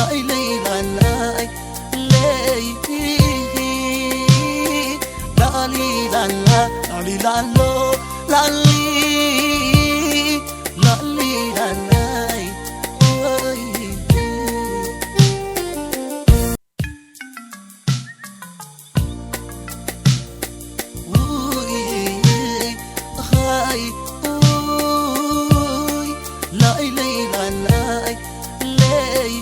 Ay, lay, la, la, ay, lay, hi, hi. Lali, la, la, lali, la, lo, lali. Lali, la, la, ay, oy, hi. Uy, ay, uy, lay, lay, la, lay, lay,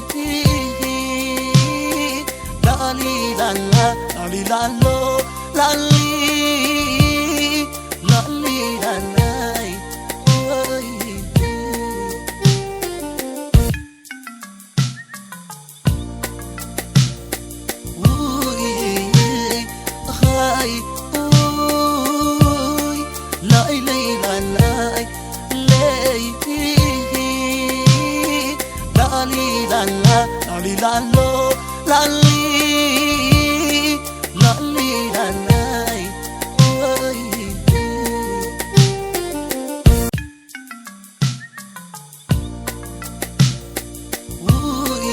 lali, la, la, lali, la, lo, lali, lali, la, lay, uy. Uy, ay, uy, lay, lay, la, lay, lay, lali, la, la, lali, la, lo, lali, lali, la, lay, uy. Uy,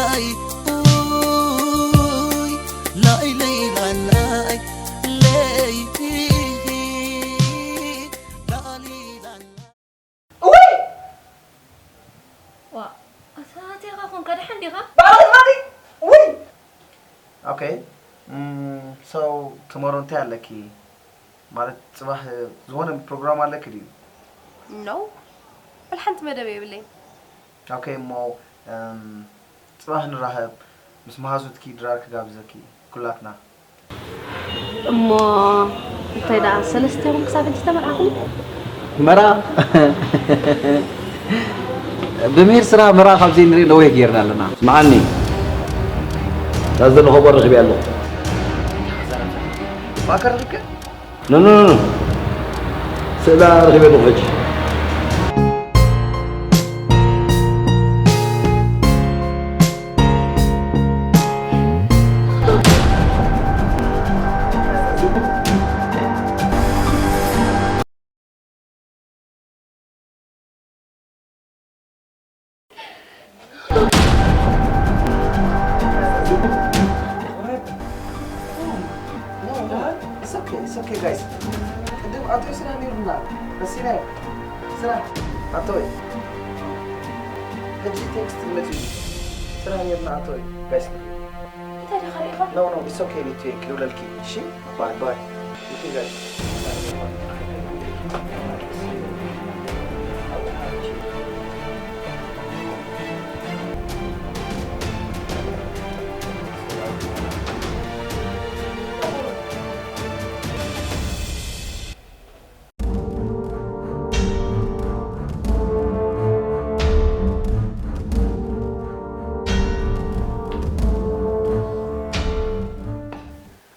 ay, uy, lay፣ lay፣ la፣ lይ፣ ለይ፣ ላሊ፣ ላላ። እውይ! ዋ፣ ኣታ ኣቴኻ ኮንካ ደሓን ዲኻ? ባዕልኻ ትማሊ? እውይ! ኦኬ። እም፣ so፣ tomorrow እንታይ ኣለኪ? ማለት፣ ጽባሕ ዝኾነ ፕሮግራም ኣለኪ ድዩ? ኖ፣ ወላ ሓንቲ መደብ የብለይን። ኦኬ፣ እሞ፣ እም፣ ጽባሕ ንራኸብ። ምስ መሃዙትኪ ድራር ክጋብዘኪ፣ ኩላትና። እሞ እንታይ ደኣ ሰለስተ ይኹን ክሳብ ሕጂ ተመርዓኹም? መርዓ? ብምሂር ስራሕ መርዓ ካብ ዘይንርኢ ነዊሕ ጌርና ኣለና። ስምዓኒ፣ እታ ዘለኹ በር ረኺበያ ኣለኹ። ማእከል ርክብ? ኖ፣ ኖ፣ ኖ፣ ኖ። ስእላ ረኺበ ኣለኹ ሕጂ። It's okay, it's okay, guys. ቅድም ኣቶይ ስራሕ ነይሩና። ረሲናዮ። ስራሕ ኣቶይ። ሕጂ ቴክስት መጺኡ። ስራሕ ነይሩና ኣቶይ፣ ጋይስ። እንታይ ዲኻ ርኢኻ? No, no, it's okay, ኒቱየ፣ ክድውለልኪ። እሺ? ባይ፣ ባይ። ኒቱ፣ ጋይስ።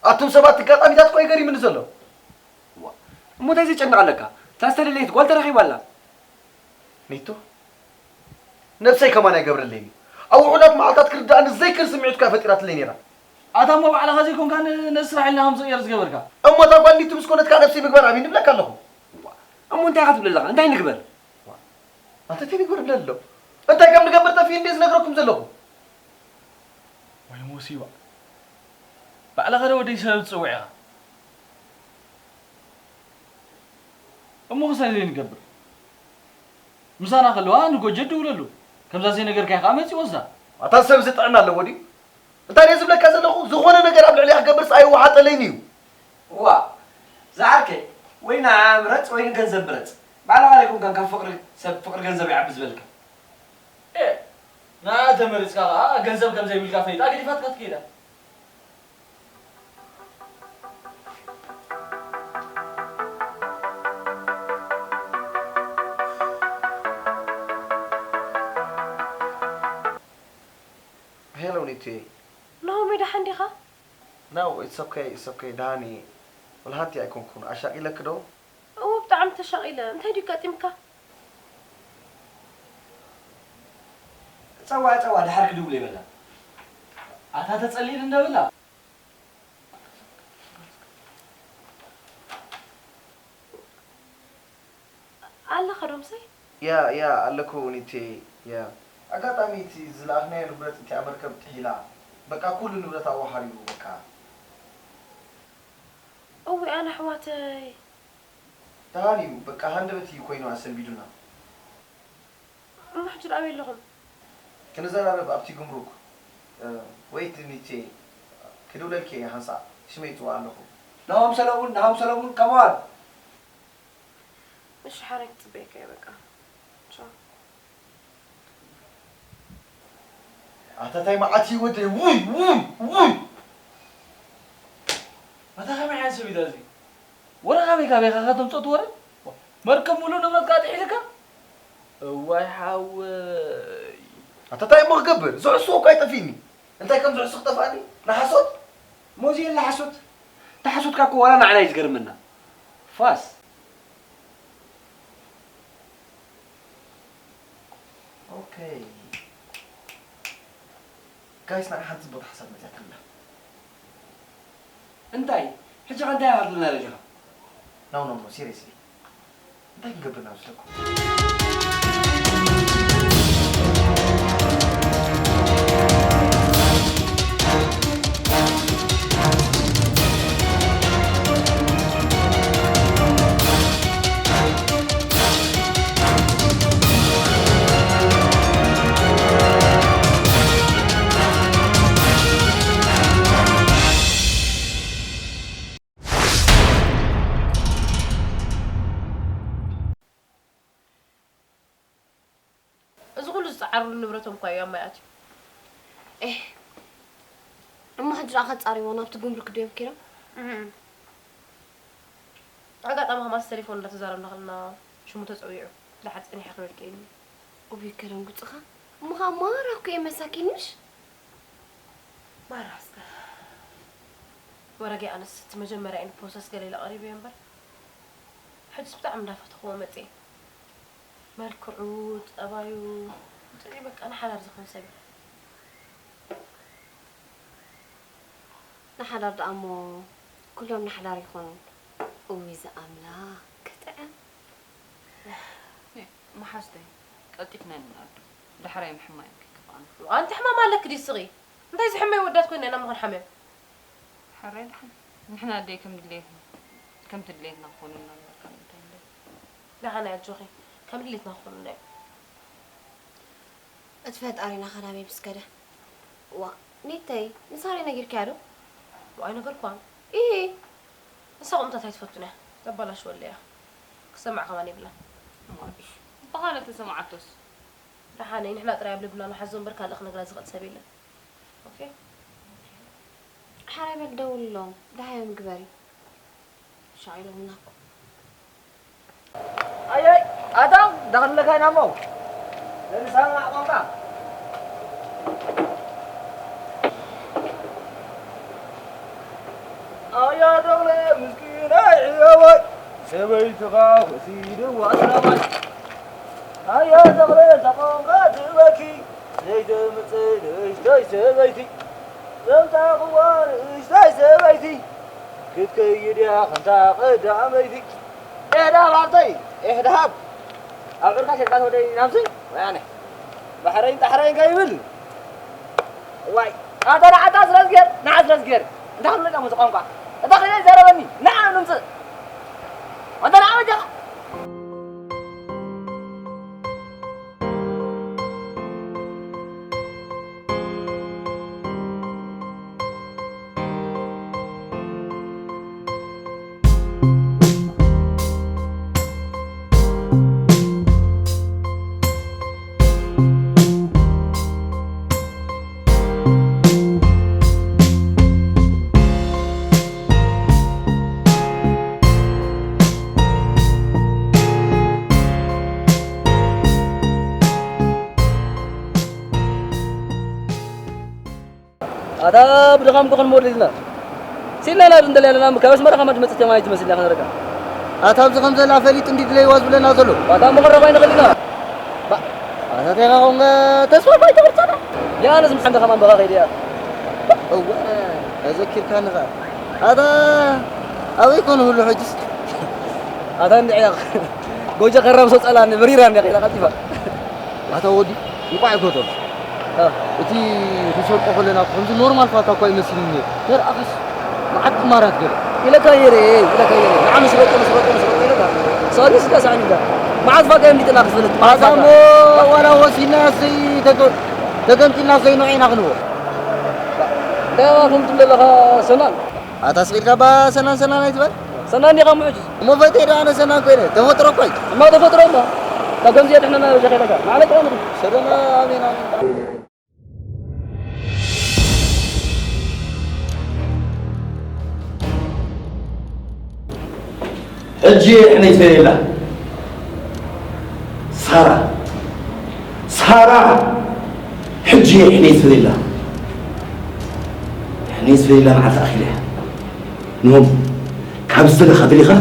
ኣቱም ሰባት፣ ኣጋጣሚታት እኮ እዩ ገሪምኒ ዘሎ። ዋ፣ እሞ እንታይ ዘጨንቕ ኣለካ? እታ ዝተደለየት ጓል ተረኺባ ኣላ። ኒቱ፣ ነብሰይ ከማን ኣይገብረለይን እዩ። ኣብ ውሑዳት መዓልታት ክርድኣኒ ዘይክእል ስምዒት እኮ እያ ፈጢራትለይ ነይራ። ኣታ እሞ ባዕልኻ ዘይኮንካ ን-፣ ነዚ ስራሕ ኢልና ከም ዝቕየር ዝገበርካ። እሞ እታ ጓል ኒቱ ምስ ኮነት ከኣ ነብሰይ ምግባር ኣበይ ንብለካ ኣለኹ። ዋ፣ እሞ እንታይ ኢኻ ትብለለኻ? እንታይ ንግበር? ዋ፣ ኣንተ እንታይ ንግበር ብለሎ? እንታይ ከም ንገብር ጠፊኡ እንዴ ዝነግረኩም ዘለኹ? ወይ ሞሲባ። ባዕልኻ ዶ ወደይ ሰበብ ትጽውዕ ኢኻ? እሞ ክሳይ ዘይንገብር? ምሳና ከለዋ ንጎጀ ድውለሉ። ከምዛ ዘይነገርካይ ከኣ መጺ ወስዳ። ኣታ ሰብ እዚ ጥዕና ኣለዎ ድዩ? እንታይ ድየ ዝብለካ ዘለኹ? ዝኾነ ነገር ኣብ ልዕሊኣ ክገብርስ ኣይወሓጠለይን እዩ። እዋ፣ ዝዓርከይ፣ ወይ ንዓኣ ምረጽ ወይ ንገንዘብ ምረጽ። ባዕልኻ ኣይኮንካን ካብ ፍቕሪ ሰብ ፍቕሪ ገንዘብ ይዓቢ ዝበልካ። ኤ፣ ንዓኣ ተመሪጽካ ከኣ ገንዘብ ከም ዘይብልካ ፈሊጣ ገዲፋትካ ትከይዳ። ሄሎ ኒቱየ። ናሆመይ ደሓን ዲኻ? No, it's okay, it's okay፣ ደሃን እየ። ወላ ሓንቲ ኣይኮንኩን። ኣሻቒለኪ ዶ? እወ፣ ብጣዕሚ ተሻቒለ። እንታይ ድዩ ኣጋጢምካ? ጸዋዕ፣ ጸዋዕ፣ ደሓር ክድውል ይበላ። ኣታ ተጸሊል እንደ በላ። ኣለኻ ዶ ምሳይ? ያ፣ ያ፣ ኣለኩ ኒቴ፣ ያ። ኣጋጣሚ እቲ ዝለኣኽናዮ ንብረት እቲኣ መርከብ ጥሒላ፣ በቃ ኩሉ ንብረት ኣዋሃሪሩ በቃ። እዊ ኣነ ኣሕዋተይ ደሃን እዩ በቃ ሃንደበት እዩ ኮይኑ ኣሰንቢዱና። እሞ ሕጂ ኣበይ ኣለኹም? ክንዘራረብ ኣብቲ ጉምሩክ። ወይት ኒቼ ክድውለልኪ እየ ሓንሳእ ሽመይ ይፅዋዕ ኣለኹ። ናሆም ሰለሙን ናሆም ሰለሙን come on። እሺ ሓራይ ክፅበየካ እየ በቃ። ቻው። ኣታ ታይ መዓት እዩ ወደይ ውይ ውይ ውይ። ኣታ ከመይ ዓይነት ሰብ እዩ እዚ? ወረ ካበይ ካበይ ኢኻ ከተምፅኦ እቲ ወረ? መርከብ ሙሉእ ንብረትካ ጥሒልካ? እዋይ ሓወይ። ኣታ ታይ እሞ ክገብር ዝሕሱ እኳ ኣይጠፊእኒ። እንታይ ከም ዝሕሱ ክጠፍኣኒ ንሓሶት። ሞዚ የለ ሓሶት። ተሓሶትካ እኮ ዋላ ንዓና እዩ ዝገርመና። ፋስ። ኦኬ ጋይስ ናይ ሓንቲ ቦታ ሓሳብ መፅያትልና። እንታይ ሕጂ ከ እንታይ ኣሃድልና ደሊኻ? No no no seriously እንታይ ክንገብር ናብ ዝለኩም። እዚ ኩሉ ዝፀዓርሉ ንብረቶም እኳ እዩ ኣብ ማይ ኣትዩ። ኤህ እሞ ሕጂ ደኣ ከጻርይዎ ናብቲ ጉምሩክ ድዮም ኪዶም? ኣጋጣሚ ከማስ ተሌፎን እንዳተዛረብና ከለና ሽሙ ተፀዊዑ ደሓር ፀኒሐ ክበልኪ ኢሉኒ። ውይ ከደንጉፅኻ እሞ ኸዓ ማራ እኮ እየ መሳኪን ምሽ? ማራ እስከ ወረጌ ኣነስ እቲ መጀመርያ ኢን ፕሮሰስ ገለ ኢለ ቀሪበዮ እምበር ሕጅስ ብጣዕሚ እንዳፈተኽዎ መፅየ። መልክዑ፣ ጠባዩ፣ ጥዑይ በቃ ንሓዳር ዝኾን ሰብ እዩ። ንሓዳር ደኣ እሞ ኩሎም ንሓዳር ይኾኑ። እውይ ዝኣምላኽ ክጥዕም። መሓዝተይ ቀልጢፍና ኢና ንኣዱ ዳሕራይ ምሕማዮም ከይከፍኣና። ኣንቲ ሕማም ኣለኪ ድዩ ስቒ? እንታይ ዝሕመይ ወዳት ኮይና ኢና ምኾን ሓምዮም። ሕራይ ደሓን ንሕና ኣደይ ከም ድሌትና ከምቲ ድሌትና ክኾኑልና እምበር ካልእ እንታይ ንደሊ። ደሓን ኣጆኺ ከም ድሌትና ክኾኑልና እዮም። እቲ ፈጣሪና ኸ ናበይ ምስ ከደ? ዋእ ኒተይ ንሳሪ ነጊርክያ ዶ? ኣይነገርክዋን። ኢሂ ንሳ ቁምታት ኣይትፈቱን እያ ተባላሽወለይ እያ። ክትሰምዕ ከማን የብላን። እሞ ኣቢሽ ብኻልእ ተሰምዓቶስ? ደሓነይ ንሕና ጥራይ ኣብ ልብና ንሓዞ እምበር ካልእ ክነግራ ዝኽእል ሰብ የለን። ኦኬ። ሓራይ በል ደውልሎም ደሃዮም ግበሪ። ሻቒሎምና እኮ። ኣየይ ኣታ ዳኽለካ ኢና እሞ ንሰማዕ ቋንቋ። ኣያ ተኽለ ምስኪናይ ሕያዋይ ሰበይትኻ ወሲድዋ ሰላማይ። ኣያ ተኽለ እዛ ቋንቋ ትበኪ ዘይተምፅእ ንእሽተይ ሰበይቲ ዘምፃእኽዋ ንእሽተይ ሰበይቲ ክትከይድ እያ ከምታ ቀዳመይቲ። ኤህ ደሃብ ሃብተይ ኤህ ደሃብ ኣብ ዕርካ ሸቃ ተወደይ ናብዚ ወያነ ባሕረይን ጣሕረይን ከይብል ዋይ ኣታ ንዓታ ስለዝጌር ንዓ ስለዝጌር እንታይ ክብለካ እዚ ቋንቋ እታ ኸይደ ይዛረበኒ ንዓ ንምፅእ ኣንተ ንዓ በጃኻ ኣታ ብድኻም እኮ ክንመወድ ኢልና። ሲልና ኢና ዶ እንደልያ ኣለና እምበር ካብ ኣስመራ ከማን ትመጽእ ተማይ ትመስል እያ ክነረካ። ኣታ ኣብዚ ከም ዘላ ፈሊጡ እንዲ ድለይዋ ዝብለና ዘሎ። ኣታ እሞ ክረኽባ ኣይንኽእል ኢና። ኣታ እንታይ ኢኻ ኮንካ ተስፋ እኳ ኣይተቑርጸና። ያነስ ምስ ሓንቲ ከማን በኻ ከይደ እያ። እወ ኣዘኪርካኒ ኸኣ። ኣታ ኣበይ ኮነ ሁሉ ሕጅስ? ኣታ እንድዒ እያ ጎጆ ከራም ሰው ጸላኒ በሪራ እንድያ ከይዳ ቀልጢፋ። ኣታ ወዲ እኳ ኣይፈቶን። እ። እቲ ክንሰርቆ ከለና ከምዚ ኖርማል ፋታ እኳ ይመስልኒ። ተርኣኸስ መዓት ጥማራት ገለ። ኢለካ እየ ርኤ፣ ኢለካ እየ ርኤ። ንዓ ንስረቆ፣ ንስረቆ፣ ንስረቆ ኢለካ። ሰኣልኒ ስዳ ሰኣኒ ኢላ። መዓት ፋታ እዮም ሊጥና ክፍልጥ፣ መዓት ፋታ ፋታ። እሞ ዋላ ወሲና ሰይ ተገ-፣ ተገምጢልና ሰይ ንዑ ኢና ክንቦ። እንታይ ከምቲ ዘለኻ ሰናን? ኣታ ስቕ ኢልካ ባ ሰናን ሰናን ኣይትበል። ሰናን ዲኻ ምሕጅ? እሞ ፈተይ ዶ ኣነ ሰናን ኮይነ? ተፈጥሮ እኮ እዩ። እማ ተፈጥሮ እማ። ካብ ከምዚ የድሕነና በጃኻ ኢለካ። ማዕለካ እያ ንኹን። ሰደና ኣሜን ኣሜን። ሕጂ ሕነይ ትፈለየላ። ሳራ። ሳራ። ሕጂ ሕነይ ትፈለየላ። ሕነይ ትፈለየላ መዓልቲ ኣኺለ እያ። ንሆም ካብ ዝደለኻ ደሊኻ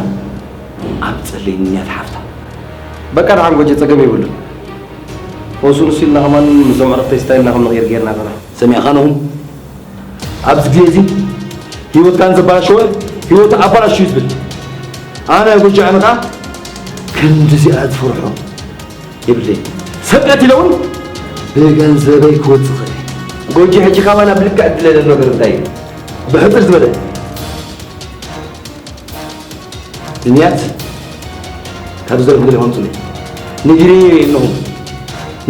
ኣብ ጸለይንያ ተሓፍታ። በቃ ደሓን ጎጀ ጸገም የብሉን። ኮንሱል ሲልና ከማን ምስዞም ዕረፍተይ ስታይልና ከም ንቕይር ጌርና ኣለና። ሰሚዕኻ ነኹም? ኣብዚ ግዜ እዚ ህይወትካን ዘባላሸወ ህይወቱ ኣባላሹ እዩ ዝብል። ኣነ ጎጀ ዕንኻ ክንድዚኣ ዝፈርሖ የብለይ። ሰብ ቀቲለ እውን ብገንዘበይ ክወጽእ ይኽእል። ጎጂ ሕጂ ካባና ብልክዕ እድለለ ነገር እንታይ እዩ? ብሕጽር ዝበለ ንንያት ካብ ዘረፍ ገለ ከምጽሉ ንግሪ ኣለኹም።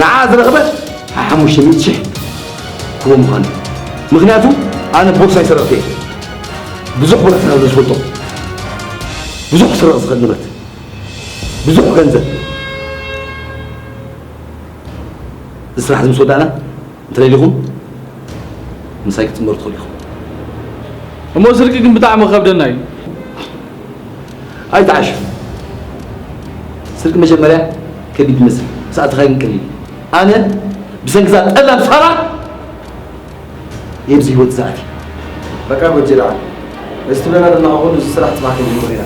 ንዓ ዝረኽበ ሓሙሽተ ሚእቲ ሽሕ ክቦ ምዃኑ። ምኽንያቱ ኣነ ቦርሳ ይሰረቕቲ እየ። ብዙሕ ቦርሳ ዝፈልጦ። ብዙሕ ክስረቕ ዝኽእል ንብረት። ብዙሕ ገንዘብ። እዚ ስራሕ እዚ ምስ ወዳእና እንተደሊኹም ምሳይ ክትጽንበሩ ትኽእሉ ኢኹም። እሞ ስርቂ ግን ብጣዕሚ ከብደና እዩ። ኣይትዓሹ። ስርቂ መጀመርያ ከቢድ ይመስል፣ ምስ ኣተኻ ግን ቀሊል እዩ። ኣነ ብሰንኪ እዛ ጠላም ሳራ እየ ኣብዚ ህይወት ዝኣትየ። በቃ ጎጀ ደኣ። እዚ ትብለና ዘለኻ ኩሉ እዚ ስራሕ ጽባሕ ክንጅምሮ ኢና።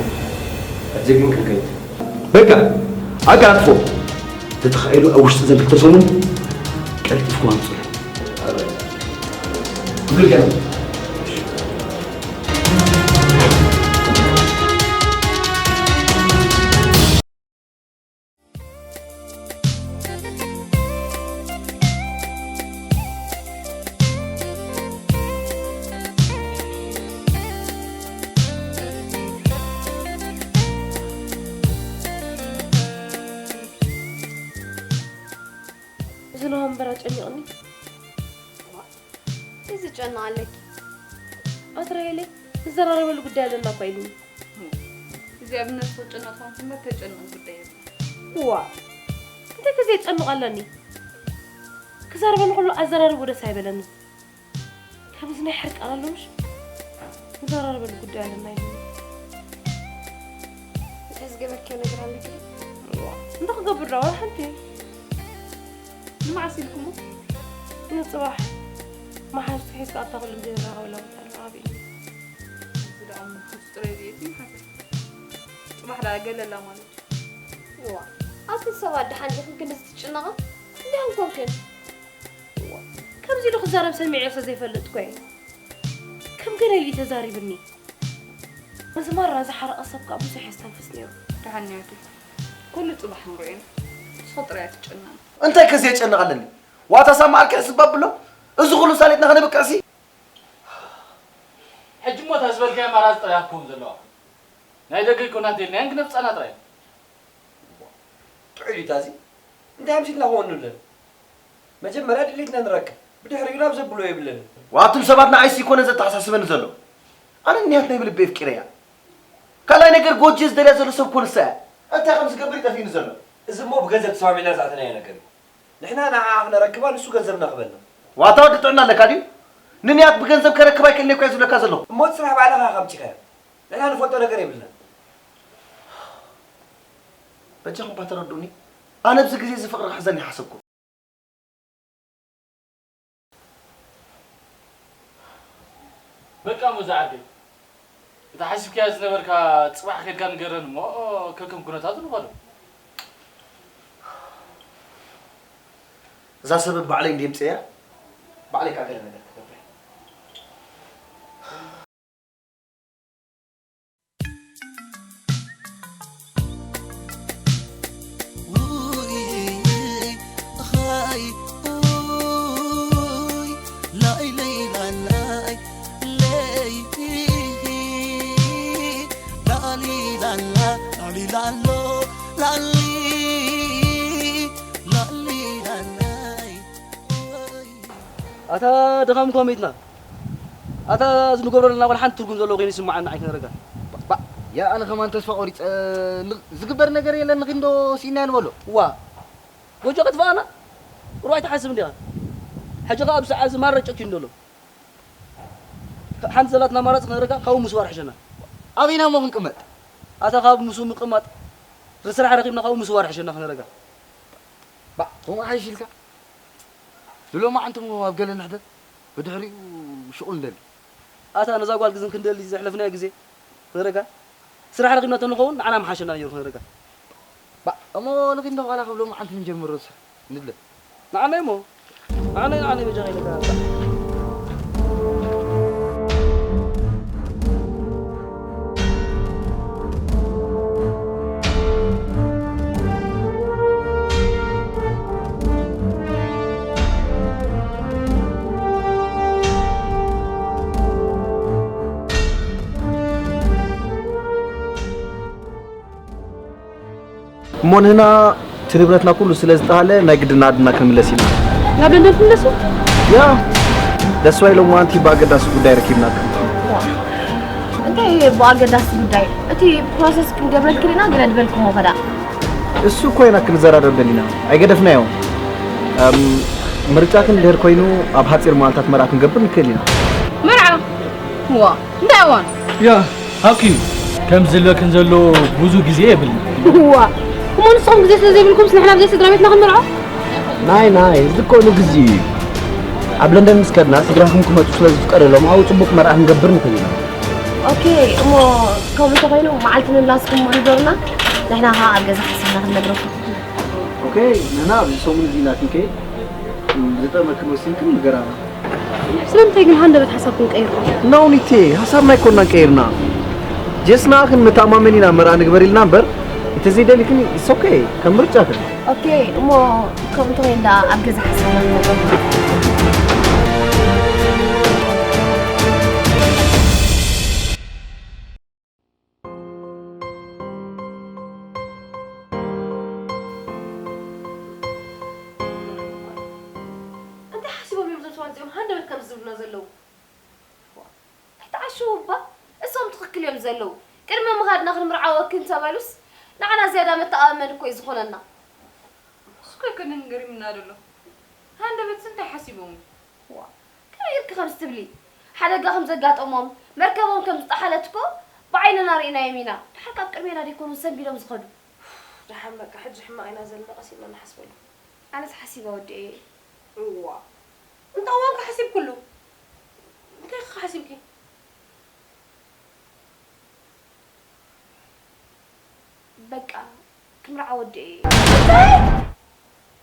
ሕጂ ግን ክንከይድ። በቃ ኣቀላጥፎ። ተተኻኢሉ ኣብ ውሽጢ እዘን ክልተ ሰሙን ቀልጢፍኩም ኣምጽኡ። ግልጋል። እዚ ንወንበር ኣጨኒቕኒ። እዚ ጨና ኣለኪ። ኣትራየለይ፣ ንዘራረበሉ ጉዳይ ኣለና እኳ ኢሉኒ። እዚ ኣብ ነፍሲ ጨና ትኾንኩ እምበር ተጨንቕ ጉዳይ የብላ። እዋ፣ እንታይ ከዘየጨንቕ ኣለኒ? ክዛረበኒ ከሎ ኣዘራርቡ ደስ ኣይበለኒ። ከምዚ ናይ ሕርቃን ኣሎ ምሽ? ንዘራረበሉ ጉዳይ ኣለና ኢሉኒ። እንታይ ዝገበርክዮ ነገር ኣለኪ? እዋ፣ እንታይ ክገብር ዳ? ዋላ ሓንቲ። ንመዓስ ኢልኩሞ? ንጽባሕ መሓዙት ሒዝካ ኣብታ ኩሉ ግዜ ንራኸበላ ቦታ ንራኸብ ኢሉ። እዚ ደኣ እሞ ሕጂ ጥራይ ዘየትም ሓሰብ። ጽባሕ ደኣ ገለላ ማለት እዩ። እዋ፣ ኣቲ ሰባት ደሓን ዲኹም ክንድዚ ትጭነቓ? እንዲኹም ኮንክን። እዋ፣ ከምዚ ኢሉ ክዛረብ ሰሚዐ ስለ ዘይፈልጥ እኮ እየ። ከም ገለ ኢሉ እዩ ተዛሪብኒ። እዚ ማራ ዝሓረቐ ሰብ ከኣ ብዙሕ የስተንፍስ ነይሩ። ደሓን እያ ኣቲ። ኩሉ ጽባሕ ንሪኦ ኢና። ንስኺ ጥራይ ኣይትጨነቒ። እንታይ ከ ዘየጨንቕ ኣለኒ? ዋታ ሳብ መዓልኪ ሕስብ ኣብሎ? እዚ ኩሉ ሳሌትና ከነብቅዕሲ? ሕጂ እሞ እታ ዝበልካያ ኣማራጺ ጥራይ እያ ክትከውን ዘለዋ። ናይ ደገ ኣይኮናን ተይልናየን ክነፍጻና ጥራይ። ጥዑይ ድዩ እዚ? እንታይ ኣምሲልና ክኾን ንብለን? መጀመርያ ድሌትና ንረክብ፣ ብድሕሪኡ ናብ ዘብሎ የብለንን። ዋቱም ሰባት ንዓይሲ ይኮነ ዘተሓሳስበኒ ዘሎ። ኣነ እንያት ናይ ብልቢ ኣፍቂረያ። ካልኣይ ነገር ጎጆ ዝደልያ ዘሎ ሰብ እኮ ንሳ እያ። እንታይ ከም ዝገብር ይጠፍእኒ ዘሎ። እዚ እሞ ብገንዘብ ተሰማሚዕና ዝኣተናዮ ነገር እዩ። ንሕና ንዓኣ ክነረክባ፣ ንሱ ገንዘብና ክበና። ዋታ ወዲ ጥዕና ኣለካ ድዩ? ንንያት ብገንዘብ ከረክባ ኣይክእልን እኮ እየ ዝብለካ ዘለኹ። እሞ እቲ ስራሕ ባዕልኻ ኢኻ ኣምጺኻዮ። ንሕና ንፈልጦ ነገር የብልናን። በጃኹም እባ ተረድኡኒ። ኣነ ኣብዚ ግዜ እዚ ፍቕሪ ክሕዘኒ ይሓሰብኩ። በቃ እሞ ዝዓርከይ፣ እታ ሓሲብካያ ዝነበርካ ጽባሕ ኬድካ ንገረን እሞ ከከም ኩነታቱ ንኸዶ። እዛ ሰበብ ባዕለይ እንድየ ምጽእያ፣ ባዕለይ ከኣ ገለ ነገር ክገብር እየ። ኣታ ድኻም እኮ መይትና። ኣታ እዚ ንገብሮ ዘለና ወላ ሓንቲ ትርጉም ዘለዎ ኮይኑ ይስምዓና ኣይክነረጋ። ባ- ያ ኣነ ከማን ተስፋ ቆሪጸ። ን- ዝግበር ነገር የለን ንኺንዶ ሲና ንበሎ። ዋ ጎጆ ከጥፋኣና ሩዋይ ትሓስብ እንዲኻ። ሕጂ ከኣ ኣብ ሰዓት እዚ ማረጨት እዩ እንደሎ። ሓንቲ ዘላትና ኣማራጺ ክነረጋ ካብኡ ምስዋር ሕሸና። ኣበይና እሞ ክንቅመጥ? ኣታ ካብ ምስኡ ምቅማጥ ስራሕ ረኺብና ካብኡ ምስዋር ሕሸና ክነረጋ። ባ ከምኡ ሓይሽ ኢልካ። ብሎማዓንቲ እሞ ኣብ ገለ ንሕደር፣ ብድሕሪኡ ሽቑል ንደሊ። ኣታ ነዛ ጓል ግዝን ክንደሊ ዘሕለፍናዮ ግዜ ክነረጋ። ስራሕ ረኺብና ተንኸውን ንዓና ምሓሸና ነይሩ ክነረጋ። ባ እሞ ንኺንዶ ቃላ ካብ ሎማዓንቲ ንጀምሮ ንድለ። ንዓመይ እሞ ንዓመይ ንዓመይ በጃኻ ኢለካ። እሞ ንህና እቲ ንብረትና ኩሉ ስለ ዝጠሃለ ናይ ግድና ዓድና ክንምለስ ኢና። ናብ ለንደን ትምለሱ? ያ ደስ ዋይ ሎማንቲ ብኣገዳሲ ጉዳይ ረኪብናካ። እንታይ ብኣገዳሲ ጉዳይ? እቲ ፕሮሰስ ክንገብረልክን ኢና ገለ ዝበልክሞ ከዳ። እሱ እኮ ኢና ክንዘራረብ ደሊና ኣይገደፍናዮ። እም፣ ምርጫ ክንድህር ኮይኑ ኣብ ሓፂር መዓልታት መርዓ ክንገብር ንክእል ኢና። መርዓ ዋ እንታይ እዋን? ያ ሓቂ እዩ። ከም ዝብለክን ዘሎ ብዙ ግዜ የብልና። ዋ እሞ ንስኹም ግዜ ስለ ዘይብልኩምስ ንሕና ብዘይ ስድራ ቤትና ክንምርዖ? ናይ ናይ እዚ እኮ ንግዜ እዩ። ኣብ ለንደን ምስ ከድና ስድራኹም ክመፁ ስለ ዝፍቀደሎም ኣብኡ ፅቡቅ መርዓ ክንገብር ንኽእል ኢና። ኦኬ እሞ ከምኡ እንተኾይኑ መዓልቲ ንላስኩም እሞ ንገሩና ንሕና ከዓ ኣብ ገዛ ሓሲብና ክንነግረኩም። ኦኬ ንሕና ኣብዚ ሰሙን እዚ ኢና ክንከይድ ዝጠመክን ወሲንክን ንገራና። ስለምንታይ ግን ሃንደበት ሓሳብኩም ቀይርኩም? No ኒቴ፣ ሓሳብና ኣይኮናን ቀይርና። ጀስና ክንተኣማመን ኢና መርዓ ንግበር ኢልና እምበር፣ እንተዘይደሊክን it's okay፣ ከም ምርጫክን። ኦኬ እሞ ከምኡ እንተኾይኑ ደኣ ኣብ ገዛ ሓሲብና ክንነግረኩም። እንታይ ሓሲቦም እዮም እዞም ሰባት እዚኦም ሃንደበት ከምዚ ዝብሉና ዘለዉ? ኣይትዓሽዉ እባ፣ እሶም ትኽክል እዮም ዘለዉ። ቅድሚ ምኻድና ክንምርዓወኪ እንተበሉስ ንዓና ዝያዳ መተኣማመኒ እኮ እዩ ዝኾነና። እሱ እኮ ኣይኮነን ገሪሙና ዘሎ። ሃንደበትስ እንታይ ሓሲቦም እዩ? ዋ፣ ከመይ ኢልኪ ከምዚ ትብሊ? ሓደጋ ከም ዘጋጠሞም፣ መርከቦም ከም ዝጠሓለት እኮ ብዓይንና ርኢናዮም ኢና። ደሓር ካብ ቅድሜና ደይኮኑ ሰንቢዶም ዝኸዱ? ደሓን በቃ፣ ሕጂ ሕማቕ ኢና ዘለና፣ ቀስ ኢልና ንሓስበሉ። ኣነስ ሓሲበ ወዲኤ። እዋ፣ እንታይ እዋንከ ሓሲብክሉ? እንታይ ኢኺ ሓሲብኪ? በቃ፣ ክምርዓ ወዲኤ። እንታይ?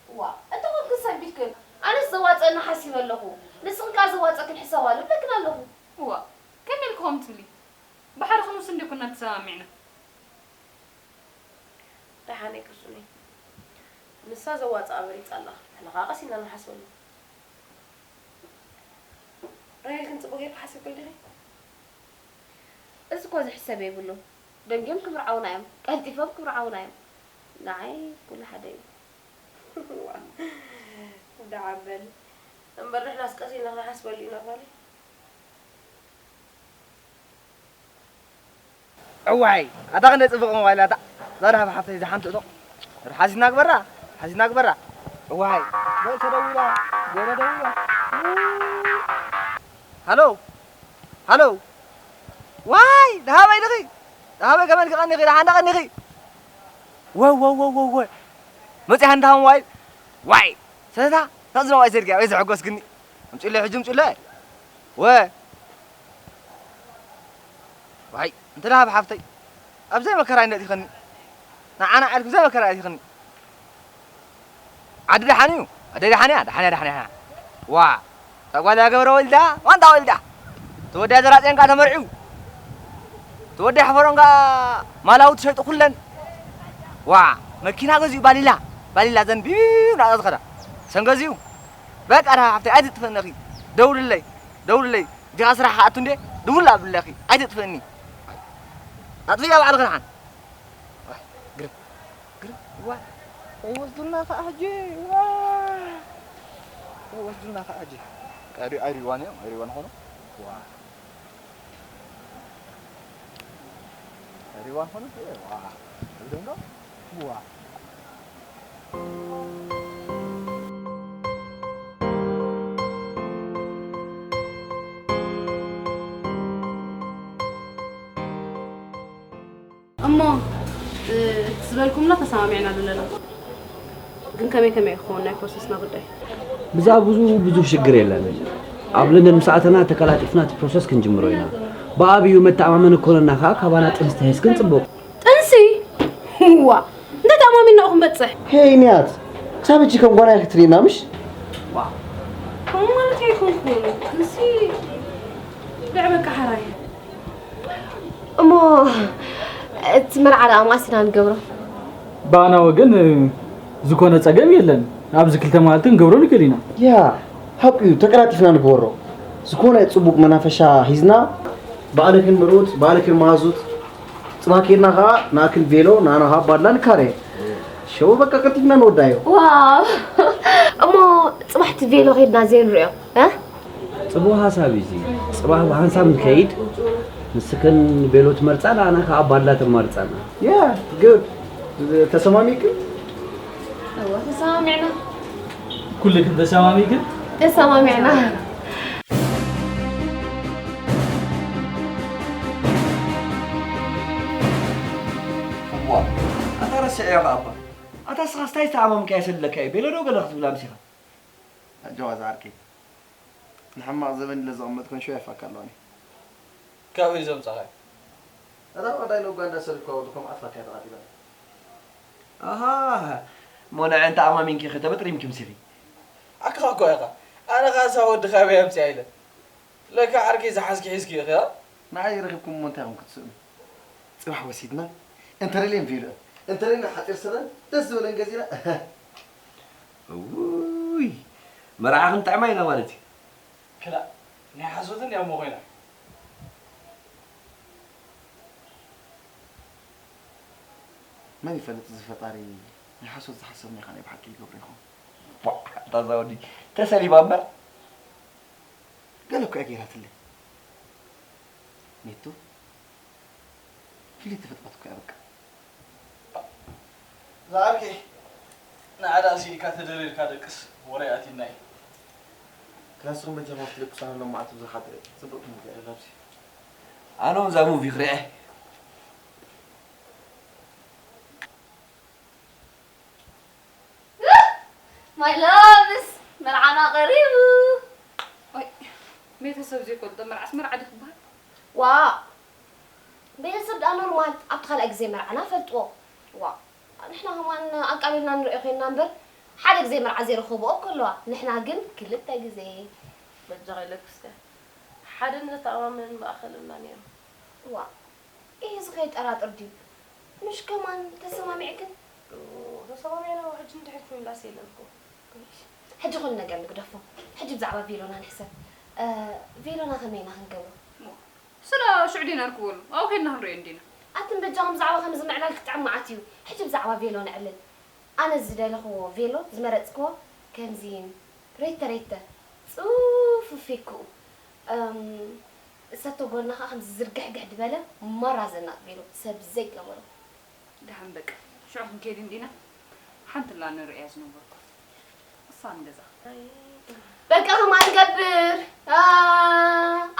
ዋ፣ እንተኾንክን ሰንቢድክን፣ ኣነስ ዘዋፅኣኒ ሓሲበ ኣለኹ። ንስኽን ከኣ ዘዋፅኣክን ሕሰባሉ እብለክን ኣለኹ። እዋ፣ ከመይ ኢልኪ ከምኡ ትብሊ? ብሓደ ክንውስን ደይኮናን ተሰማሚዕና። ደሓነይ ቅሱነይ፣ ንሳ ዘዋፅኣ መሪፃ ኣላ። ንሕና ከኣ ቀስ ኢልና ንሓስበሉ። ራሄል ግን ፅቡቕ ጌርኪ ሓሲብክሉ ዲኺ? እዚ እኮ ዝሕሰብ የብሉን። ደንጊዮም ክምርዓዉና እዮም። ቀልጢፎም ክምርዓዉና እዮም። ንዓይ ኩሉ ሓደ እዩ። ዋ፣ ደዓ በል እምበር ንሕናስ ቀስ ኢልና ክንሓስበሉ ኢና ጓለይ። እዋይ ኣታ ክንደይ ጽቡቕ ሞባይል ኣታ። እዛ ደሃብ ሓፍተይ እዛ ሓንቲ እቶ። ሓሲና ግበራ፣ ሓሲና ግበራ። እዋይ በል ተደዊላ፣ ገለ ደዊላ። ሃሎ፣ ሃሎ። ዋይ ደሃበይ ድኺ? ደሃበይ ከመይ ቀኒኺ? ደሓን ዶ ቀኒኺ? ወ፣ ወ፣ ወ፣ ወ፣ ወ። መጺኣ እንዳ ሞባይል። ዋይ ሰታ፣ ናብዚ ነዋይ ዘድግያ ወይ ዘሐጎስክኒ። ኣምጪለይ ሕጂ፣ ኣምጪለይ። ወ። ዋይ፣ እንተ ደሃብ ሓፍተይ፣ ኣብ ዘይ መከራ ኣይነእቲኸኒ። ንዓና ዓርኩ ዘይ መከራ ኣይነእቲኸኒ። ዓዲ ደሓን እዩ። ኣደይ ደሓን እያ፣ ደሓን እያ፣ ደሓን እያ። ዋ፣ እታ ጓል እያ ገብረ ወልዳ፣ ዋንታ ወልዳ። ተወዳይ ዘራጤን ከኣ ተመርዒው። ተወዳይ ሕፈሮን ከኣ ማላዊ ተሸይጡ ኩለን። ዋ፣ መኪና ገዚኡ ባሊላ፣ ባሊላ ዘን ቢቢብ ናጻ ዝኸዳ። ሰን ገዚኡ። በቃ ደሃ ሓፍተይ ኣይትጥፍእኒ እኺ። ደውልለይ፣ ደውልለይ። እዚኻ ስራሕ ክኣቱ እንዴ? ድውል ኣብለኺ። ኣይትጥፍእኒ። ኣጥፍያ ባዕልኺ ደሓን። ዋይ፣ ግርም፣ ግርም፣ ዋ። ወይ ወስዱልና ኸዓ ሕጂ፣ ዋ። ወይ ወስዱልና ኸዓ ሕጂ። ኣይሪ- ኣይሪዋን እዮም፣ ኣይሪዋን ኾኑ። ዋ። ኣይሪዋን ኾኑ። ዋ። ኣይደንጋ። ዋ። እሞ እ፣ ዝበልኩምና ተሰማሚዕና ኣለና። ግን ከመይ ከመይ ክኸውን ናይ ፕሮሰስና ጉዳይ? ብዛዕባ ብዙ ብዙ ሽግር የለን። ኣብ ለንደን ምስ ኣተና ተቀላጢፍና እቲ ፕሮሰስ ክንጅምሮ ኢና። ብኣብዩ መተኣማመኒ ክኾነና ከዓ ካባና ጥንሲ ተሒዝክን ጽቡቕ። ጥንሲ? ዋ፣ እንተ ተኣማሚንና ክንበጽሕ። ሄይ ንያት፣ ክሳብ ሕጂ ከም ጓና ኢኺ ትርእይና ምሽ? ከምኡ ማለት ኣይኮንኩን። ጥንሲ ብዕ በቃ ሓራይ። እሞ እቲ መርዓ ደኣ መዓስ ኢና ንገብሮ? ብኣና ወገን ዝኾነ ጸገም የለን። ኣብዚ ክልተ መዓልቲ ክንገብሮ ንክእል ኢና። ያ፣ ሓቁ እዩ፣ ተቀላጢፍና ንግበሮ። ዝኾነ ጽቡቕ መናፈሻ ሒዝና፣ ባዕልክን ምርኡት፣ ባዕልክን መሃዙት፣ ጽባሕ ኬድና ኸዓ ንኣክል ቬሎ፣ ንኣና ኸዓ ባድላ ንካረ። ሸው በቃ ቀልጢፍና ንወዳዮ። ዋው! እሞ ጽባሕ እቲ ቬሎ ኸይድና ዘይንርእዮ? እ? ጽቡቕ ሓሳብ እዩ እዚ። ጽባሕ ብሓንሳብ ንከይድ፣ ንስክን ቤሎ ትመርጻ፣ ንኣና ከዓ ባድላ ተማርጻና። ያ፣ ጉድ። ተሰማሚክን? እወ፣ ተሰማሚዕና። ኩልክን ተሰማሚክን? ተሰማሚዕና። እዋ፣ ኣታ ረሲዐዮ ኸዓ እባ። ኣታ ስኻስ ታይ ዝተኣማምካዮ ሰለካ እዩ? ቤሎ ዶ ገለ ክትብል ኣምሲኻ? ኣጆኻ ዝዓርከይ። ንሕማቕ ዘበን ኢለ ዘቐመጥኩ ንሸው የፋካ ኣለዋኒ። ካበይ ዘምጻኻዮ? ኣታ ዋዳይ ንኡጋንዳ ሰሪፍካ ወዲ ከም ኣትፋካ ተቓጢላ። ኣሃ፣ እሞ ንዐ እንተ ኣማሚንኪ ኸ ተበጥሪምኪ ምሲኺ? ዓክኻ እኮ ኢኻ። ኣነ ኻሳ ወዲ ካበይ ኣምጺኣ ኢለ። ለካ ዓርከይ ዝሓዝኪ ሒዝኪ ኢኺ። ንዓይ ረኺብኩም እሞ እንታይ ኢኹም ክትስእኑ? ጽባሕ ወሲድና እንተደልየን ቬሎአን እንተደልየን ሓጺር ስረን ደስ ዝበለን ገዚእና። እውይ፣ መርዓ ክንጥዕማ ኢና ማለት እዩ። ክላእ ናይ ሓሶትን ያሞ ኮይና። መን ይፈልጥ እዚ ፈጣሪ ናይ ሓሶት ዝሓሰብናዮ ኸዓ ናይ ብሓቂ ይገብሮ ይኸውን። ቧዕ፣ እታ እዛ ወዲ ተሰሊባ እምበር ገለ እኮ እያ ገይራትለይ። ኔቱ ፍልይቲ ፍጥረት እኮ እያ በቃ። ዝዓርከይ ንዓዳ ሲዲካ ተደሪርካ ደቅስ ወረ ኣቲና እዩ። ክላስኹም በጃኹም ክትልቅሱ ኣነ ሎም መዓልቲ ብዙሕ ሓድረ ጽብቕቲ ሙቪ ኣላ ኣብዚ። ኣነ እውን እዛ ሙቪ ክሪኣ እየ። My loves፣ መርዓና ቀሪቡ። ወይ ቤተሰብ ዘይፈልጦ መርዓስ መርዓ ድዩ ክበሃል? ዋ፣ ቤተሰብ ደኣ ኖርማል ኣብቲ ካልኣይ ግዜ መርዓና ፈልጥዎ። ዋ፣ ንሕና ከማን ኣቃሊልና ንሪኦ ኮይንና እምበር ሓደ ግዜ መርዓ ዘይረኸብኦ እኮ ኣለዋ። ንሕና ግን ክልተ ግዜ። በጃኺ ለክስከ ሓደ ንዘተኣማምን ማእኸል እምና ነይሩ። ዋ፣ ኢሂ እዚ ከየጠራጥር ድዩ? ምሽ ከማን ተሰማሚዕክን? ተሰማሚዕና ሕጂ ንድሕሪት ምምላስ የለን እኮ። ሕጂ ኩሉ ነገር ንግደፎ። ሕጂ ብዛዕባ ቬሎና ንሕሰብ። እ፣ ቬሎና ከመይ ኢና ክንገብሮ? ስለ ሽዑ ዲና ንክበሉ ኣብኡ ከድና ክንሪኦ እንዲና። ኣትን በጃኹም ብዛዕባ ከምዚ ምዕላል ክጥዕም መዓት እዩ። ሕጂ ብዛዕባ ቬሎ ንዕልል። ኣነ ዝደለኽዎ ቬሎ ዝመረጽክዎ ከምዚ ሬተ ሬተ ጽፉፍ ይክኡ። እም፣ እሰቶ ጎድና ኸዓ ከምዚ ዝርግሕግሕ ዝበለ ማራ ዘናጥ ቬሎ ሰብ ዘይጠመሮ። ደሓን በቃ ሽዑ ክንከይድ እንዲና። ሓንቲ ላ ንርእያ ዝነበርኩ እሳ ንገዛ። በቃ ከማን ገብር። ኣ፣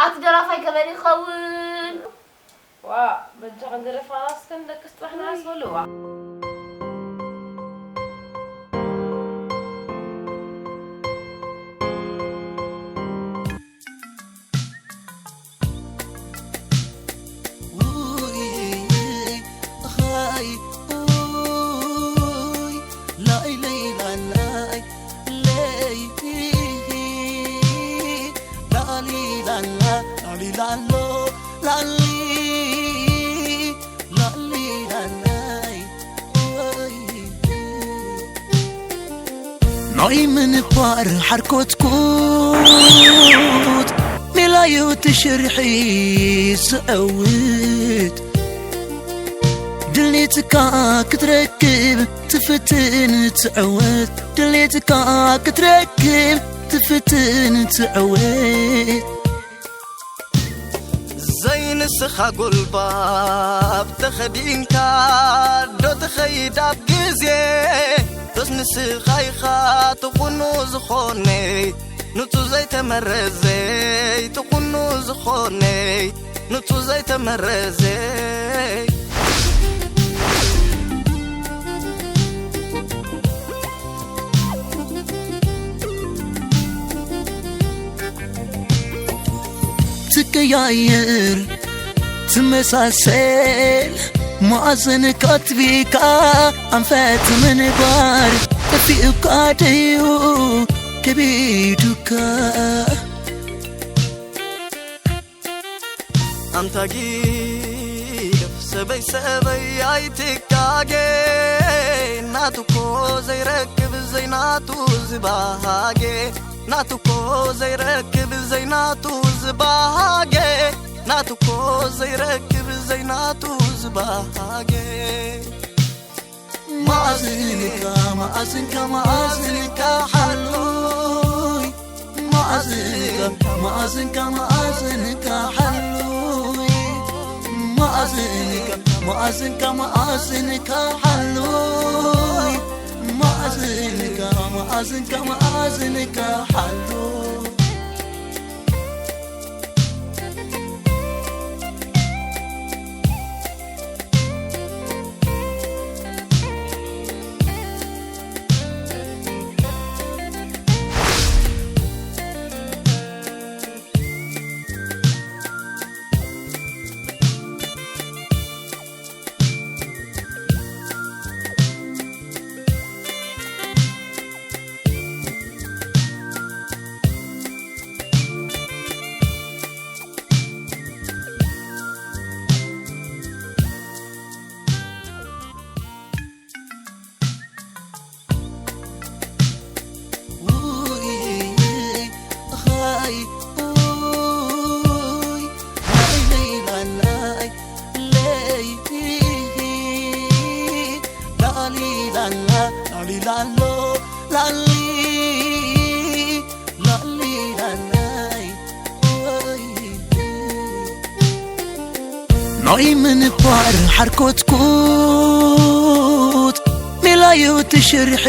ኣቲ ደራፋይ ከመን ይኸውን? ዋ በጃ ክንደረፋ ራስከን ደቅስ ጥራሕ ንዓስ በሉ ዋ። ናይ ምንባር ሓርኮትኩት ሜላዩ ትሽርሒ ዝዕውት ድሌትካ ክትረክብ ትፍትን ትዕወት ድሌትካ ክትረክብ ትፍትን ትዕወት። ዘይንስኻ ጉልባብ ተኸዲንካ ዶ ትኸይድ ኣብ ግዜ? ዶስ ንስኻ ኢኻ ትኹኑ ዝኾነይ፣ ንጹህ ዘይተመረዘይ ትኹኑ ዝኾነይ፣ ንጹህ ዘይተመረዘይ። ትቀያየር ትመሳሰል፣ መኣዝንካ ኣጥቢካ ኣንፈት ምንባር፣ ጠፊኡካ ደዩ ከቢዱካ። ኣንታ ጊደፍ ሰበይ ሰበይ ኣይትጋጌ፣ ናቱ እኮ ዘይረክብ ዘይናቱ ዝባሃጌ፣ ናቱ እኮ ዘይረክብ ዘይናቱ ዝባሃጌ፣ ናቱ እኮ ዘይረክብ ዘይናቱ ዝባሃጌ። መኣዝንካ፣ መኣዝንካ፣ መኣዝንካ ሓሉይ። መኣዝንካ፣ መኣዝንካ፣ መኣዝንካ ሓሉይ። መኣዝንካ፣ መኣዝንካ፣ መኣዝንካ ሓሉይ። መኣዝንካ፣ መኣዝንካ፣ መኣዝንካ ሓሉይ። ናይ ምንባር ሓርኮትኩት ሜላዩ ትሽርሒ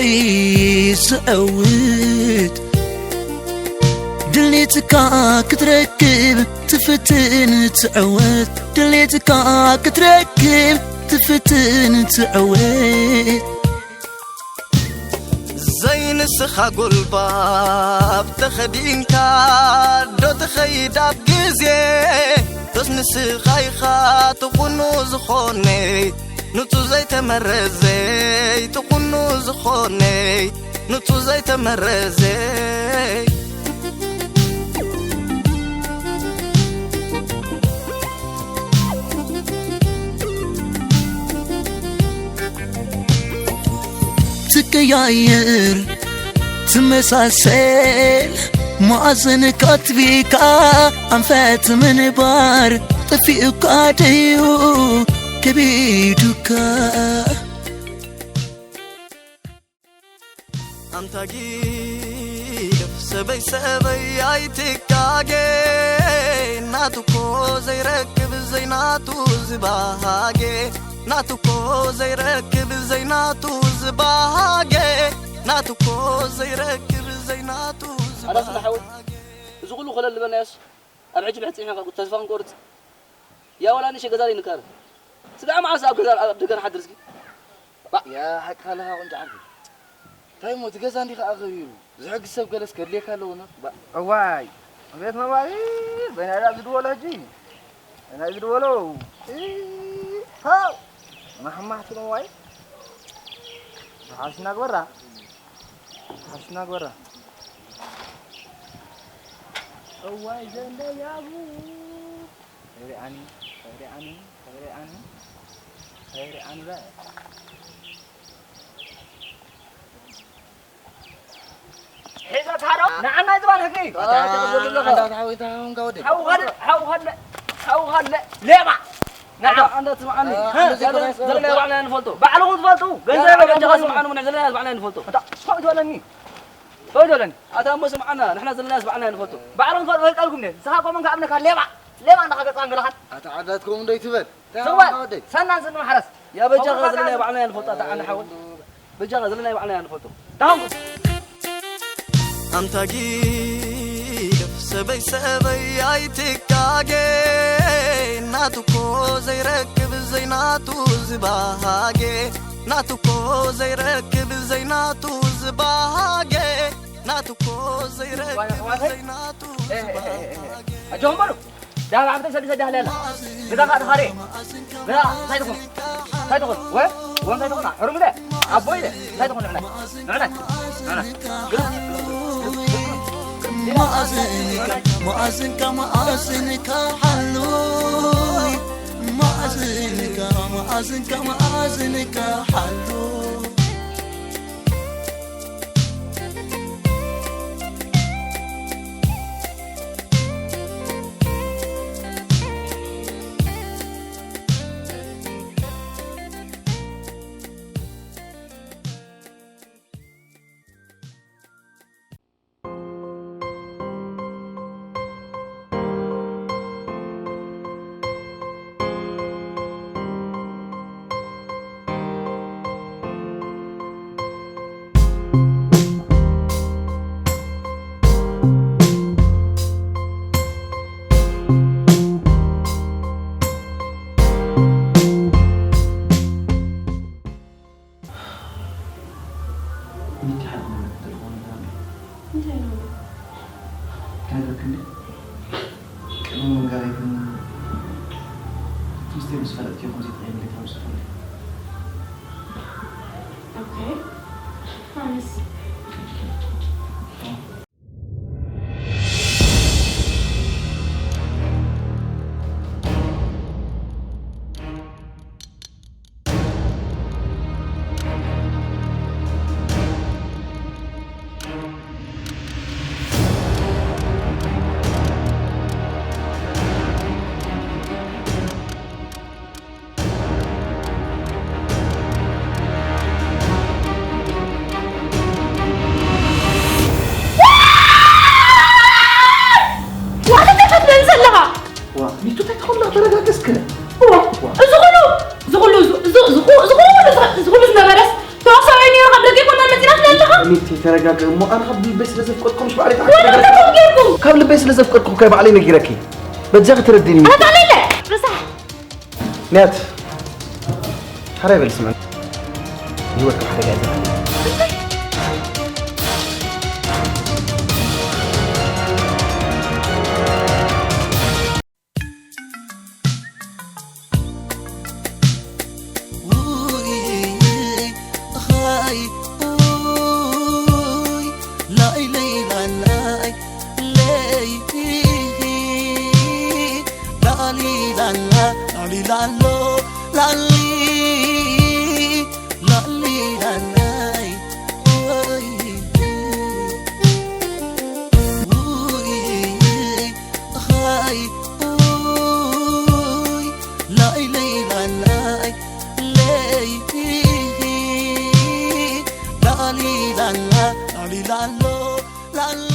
ዝዕውት ድሌትካ ክትረክብ ትፍትን ትዕወት ድሌትካ ክትረክብ ትፍትን ትዕወት ዘይንስኻ ጉልባብ ተኸዲንካ ዶ ትኸይድ ኣብ ግዜ ዶስ ንስኻ ኢኻ ትኹኑ ዝኾነይ ንጹህ ዘይተመረዘይ ትኹኑ ዝኾነይ ንጹህ ዘይተመረዘይ ትቀያየር ትመሳሰል መኣዝንካ ኣጥቢካ ኣንፈት ምንባር ጠፊኡካ ደዩ ከቢዱካ ኣንታ ጊደፍ ሰበይ ሰበይ ኣይትጋጌ ናቱ እኮ ዘይረክብ ዘይናቱ ዝባሃጌ ናቱ እኮ ዘይረክብ ዘይናቱ ዝባሃጌ ናቱ እኮ ዘይረክብ ዘይናቱ ኣዳስ ዝባሃጌ ሓወይ፣ እዚ ኩሉ ኮለል ዝበልናዮስ ኣብ ሕጂ ብሕጽ ኢና ተስፋ ክንቆርጽ ያ ወላ ንእሽተይ ገዛ ዘይንካረ። ስጋዕ መዓስ ኣብ ገዛ ኣብ ደገ ንሓድር እስኪ? ባእ። ያ ሓቅኻ ኣለኻ ቁንጫ ዓርኪ። እንታይ እሞ እቲ ገዛ እንዲኻ ኣኸቢሩ? ዝሕግዝ ሰብ ገለስ ከድልየካ ኣለዎ ኖር። ባእ። እዋይ። ቤት መባል በናዳ ዝድወሎ ሕጂ? በናዳ ዝድወሎ? እ፣ ሃው። ማሕማሕቲ ነው ዋይ። ሓሽና ግበራ። ሓሽና ግበራ። እዋይ ዘንደያቡ። ተብሪኣኒ፣ ተብሪኣኒ፣ ተብሪኣኒ፣ ተብሪኣኒ በ። ሒዛ ትሃሮ፣ ንዓና እዩ ዝባን ሕጊ። ኣታ፣ ኣታ፣ ኣታ፣ ኣታ፣ ሓው፣ ሓው፣ ሓው፣ ሓው፣ ሓው፣ ሓው፣ ሓው፣ ሌባ። ንዓ፣ ኣታ፣ ኣንዳ ትስምዓኒ። እ፣ ኣንዳ ዘለ-፣ ትስምዓኒ። ዘለና ባዕልና ንፈልጦ። ባዕልኹም ትፈልጡ። ገንዘብ ያ፣ ገንዘብ ኣታ፣ ስምዓኒ፣ ምን ዘለና ባዕልና ንፈልጦ። ኣታ፣ ስማዕ ትበለኒ። ደወለኒ። ኣታ እሞ ስምዓና፣ ንሕና ዘለናስ ባዕልና ንፈልጦ። ባዕሎም ፈልጦ ይቀልኩም ነ። ንስኻ ከምኡ ከኣምነካ ሌባ፣ ሌባ እንዳኻ ገጽካን ገለኻን። ኣታ ዓዳትኩም እንዶ ይትበል። እንታይ ስዋ፣ ኣማ ወደይ? ሰናን ስኒ ማሕረስ። ያ በጃኻ ከምኡ ዘለናይ ከኣ ባዕልና ንፈልጦ፣ ኣታ ዓንዲ ሓወይ። በጃኻ ዘለናይ ባዕልና ንፈልጦ። ታንኩ። ኣንታ ጊደፍ ሰበይ ሰበይ ኣይትጋጌ፣ ናቱ እኮ ዘይረክብ ዘይናቱ ዝባሃጌ፣ ናቱ እኮ ዘይረክብ ዘይናቱ ዝባሃጌ፣ ናቱ እኮ ዘይረክብ ኣሕዋተይ። ዘይናቱ ኤ፣ ኤ፣ ኤ፣ ኤ፣ ኤ። ዝባሃጌ። ኣጆኹም በሉ። ዳብ ዓብተ ሰሊሰ ዳህለ ኣላ። ግዳ ኸዓ ተኻርየ። ግዳ እንታይ ትኹን? እንታይ ትኹን? ወ-፣ ወ እንታይ ትኹን? ሕሩም ኢለ። ኣቦ ኢለ። እንታይ ትኹን ንዕናይ? ንዕናይ። ንዕናይ። ግዳ። መኣዝንካ፣ መኣዝንካ፣ መኣዝንካ ሓሉይ። መኣዝንካ፣ መኣዝንካ፣ መኣዝንካ ሓሉይ። ሚኪ ሓቂ ተለፎን ይዛረብ። እንታይ ነው? ከነግረክን ድየ? ቅድሚ ምንጋረይ ግን ትምስቴ ምስ ፈለጥኪ ከምዚ ትዕይን ቤት ምስ ፈለጥ። ኦኬ። ኣነስ ዋላ እንታይ ትብል ዘለኻ? ዋ፣ ሚቱ እንታይ ትኾን ኣለኻ? ተረጋጊ እስከ። እዋ፣ ዋ። እዚ ኹሉ፣ እዚ ኹሉ፣ እዚ፣ እዚ፣ እዚ ኹ-፣ እዚ ኹሉ፣ እዚ ኹሉ ዝነበረስ ተዋሳኣይ ነይሩ ካብ ደገ ይኮና መፂና ትብል ኣለኻ? ሚቲ ተረጋጊ እሞ፣ ኣነ ካብ ልበይ ስለ ዘፍቀድኩ ምሽ ባዕለይ ወላ እንታይ ኮን ጌርኩም? ካብ ልበይ ስለ ዘፍቀድኩ ከ ባዕለይ ነጊረኪ። በጃኺ ተረዲኒ። ኣታ ጣል የለ፣ ርሳሕ። ንያት፣ ሓራይ በል ስምዕ። ህይወትካ ሓደጋ እያ ዘላ። ውይ፣ ኸይ፣ ውይ፣ ላይለይ ላላይ፣ ለይ፣ ላሊ ላላ፣ ላሊ ላሎ፣ ላሊ፣ ላሊ ላላይ፣ ውይ፣ ውይ፣ ኸይ፣ ውይ፣ ላይለይ ላላይ፣ ለይ፣ ላሊ ላላ፣ ላሊ ላሎ፣ ላሊ